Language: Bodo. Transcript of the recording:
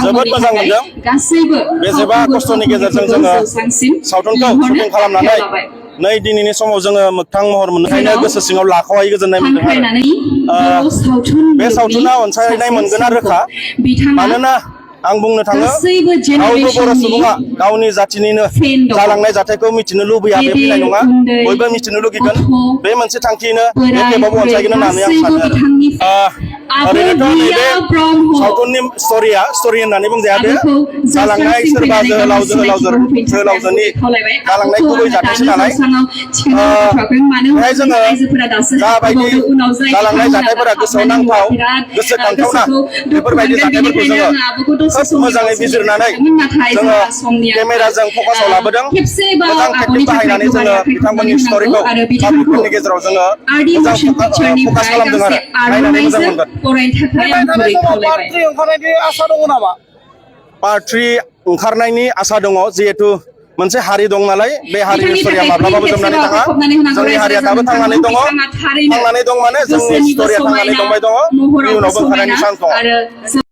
जोबोद मोजां मोनदों बेसेबा खस्थ'नि गेजेरजों जोङो सावथुनखौ शुटिं खालामनानै नै दिनैनि समाव जोङो मोगथां महर मोननायखायनो गोसो सिङाव लाखहायै गोजोननाय मोनदों आरो बे सावथुना अनसायनाय मोनगोना रोखा मानोना आं बुंनो थाङो रावबो बर' सुबुङा गावनि जाथिनिनो जालांनाय जाथायखौ मिथिनो लुबैया बे फैनाय नङा बयबो मिथिनो लुगैगोन बे मोनसे थांखिनो बे खेबावबो अनसायगोन होननानै आं सानो ओरैनोथ' नैबे सावथुननि स्ट'रि होननानै बुंजाया बे जालांनाय सोरबा जोहोलावजोनि जालांनाय गुबै जाथायसो नालाय बेहाय जोङो जाबायदि जालांनाय जाथायफोरा गोसोआव नांथाव गोसोखांथावना बेफोरबायदि जाथायफोरखौ जोङो खोब मोजाङै बिजिरनानै जोङो केमेराजों फकासाव लाबोदों मोजां टेकनिक बाहायनानै जोङो बिथांमोननि स्ट'रिखौ पाब्लिकफोरनि गेजेराव जोङो मोजां फकास खालामदों आरो नायनानै मोजां मोनगोन पार्ट 3 ओंखारनायनि आसा दङ जिहेतु मोनसे हारि दं नालाय बे हारिनि स्ट'रिया माब्लाबाबो जोबनानै थाङा जोंनि हारिया दाबो थांनानै दङ माने जोंनि स्ट'रिया थांनानै दंबाय दङ इयुनावबो ओंखारनायनि चान्स दङ